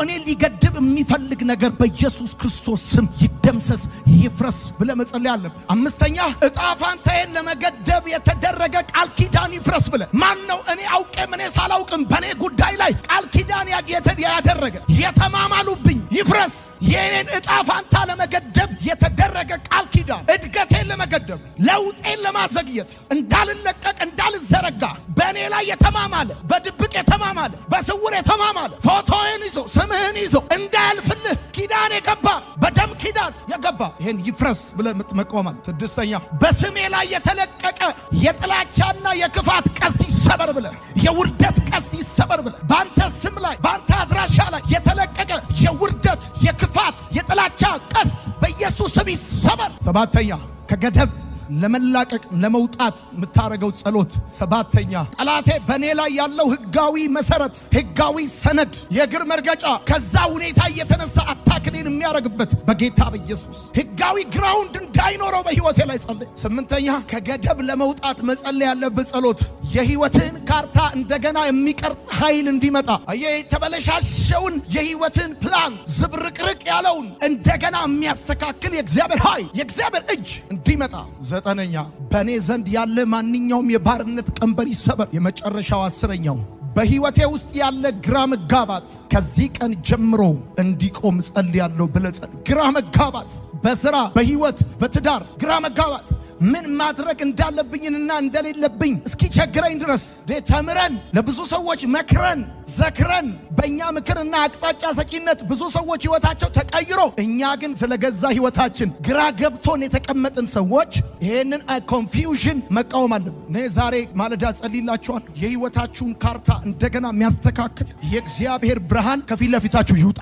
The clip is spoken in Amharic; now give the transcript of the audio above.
እኔ ሊገድብ የሚፈልግ ነገር በኢየሱስ ክርስቶስ ስም ይደምሰስ፣ ይፍረስ ብለህ መጸለይ አለብህ። አምስተኛ፣ እጣ ፋንታዬን ለመገደብ የተደረገ ቃል ኪዳን ይፍረስ ብለህ። ማን ነው እኔ አውቄም እኔ ሳላውቅም በእኔ ጉዳይ ላይ ቃል ኪዳን ያደረገ፣ የተማማሉብኝ ይፍረስ። የእኔን እጣ ፋንታ ለመገደብ የተደረገ ቃል ኪዳን፣ እድገቴን ለመገደብ፣ ለውጤን ለማዘግየት፣ እንዳልለቀቅ፣ እንዳልዘረጋ በእኔ ላይ የተማማለ፣ በድብቅ የተማማለ፣ በስውር የተማማለ፣ ፎቶዬን ይዞ፣ ስምህን ይዞ እንዳያልፍልህ ኪዳን የገባ፣ በደም ኪዳን የገባ ይሄን ይፍረስ ብለህ መቆማል። ስድስተኛ፣ በስሜ ላይ የተለቀቀ የጥላቻና የክፋት ቀስት ይሰበር ብለህ፣ የውርደት ቀስት ይሰበር ብለህ፣ በአንተ ስም ላይ፣ በአንተ አድራሻ ላይ የተለቀቀ የውርደት፣ የክፋት፣ የጥላቻ ቀስት በኢየሱስ ስም ይሰበር። ሰባተኛ፣ ከገደብ ለመላቀቅ፣ ለመውጣት የምታደርገው ጸሎት። ሰባተኛ፣ ጠላቴ በእኔ ላይ ያለው ህጋዊ መሰረት፣ ህጋዊ ሰነድ፣ የእግር መርገጫ፣ ከዛ ሁኔታ እየተነሳ attack እኔን የሚያደርግበት በጌታ በኢየሱስ ህጋዊ ground እንዳይኖረው በህይወቴ ላይ ጸልይ። ስምንተኛ፣ ከገደብ ለመውጣት መጸለይ ያለብህ ጸሎት የህይወትህን ካርታ እንደገና የሚቀርጽ ኃይል እንዲመጣ፣ አየህ፣ የተበለሻሸውን የህይወትህን ፕላን፣ ዝብርቅርቅ ያለውን እንደገና የሚያስተካክል የእግዚአብሔር ኃይል፣ የእግዚአብሔር እጅ እንዲመጣ። ዘጠነኛ፣ በእኔ ዘንድ ያለ ማንኛውም የባርነት ቀንበር ይሰበር። የመጨረሻው 10ኛው፣ በህይወቴ ውስጥ ያለ ግራ መጋባት ከዚህ ቀን ጀምሮ እንዲቆም ጸልያለሁ ብለህ ጸልይ። ግራ መጋባት በስራ፣ በህይወት፣ በትዳር ግራ መጋባት፣ ምን ማድረግ እንዳለብኝና እንደሌለብኝ እስኪቸግረኝ ድረስ ተምረን፣ ለብዙ ሰዎች መክረን፣ ዘክረን፣ በእኛ ምክርና አቅጣጫ ሰጪነት ብዙ ሰዎች ህይወታቸው ተቀይሮ እኛ ግን ስለገዛ ህይወታችን ግራ ገብቶን የተቀመጥን ሰዎች ይሄንን confusion መቃወም አለብን። እኔ ዛሬ ማለዳ ጸልይላችኋለሁ። የህይወታችሁን ካርታ እንደገና የሚያስተካክል የእግዚአብሔር ብርሃን ከፊት ለፊታችሁ ይውጣ።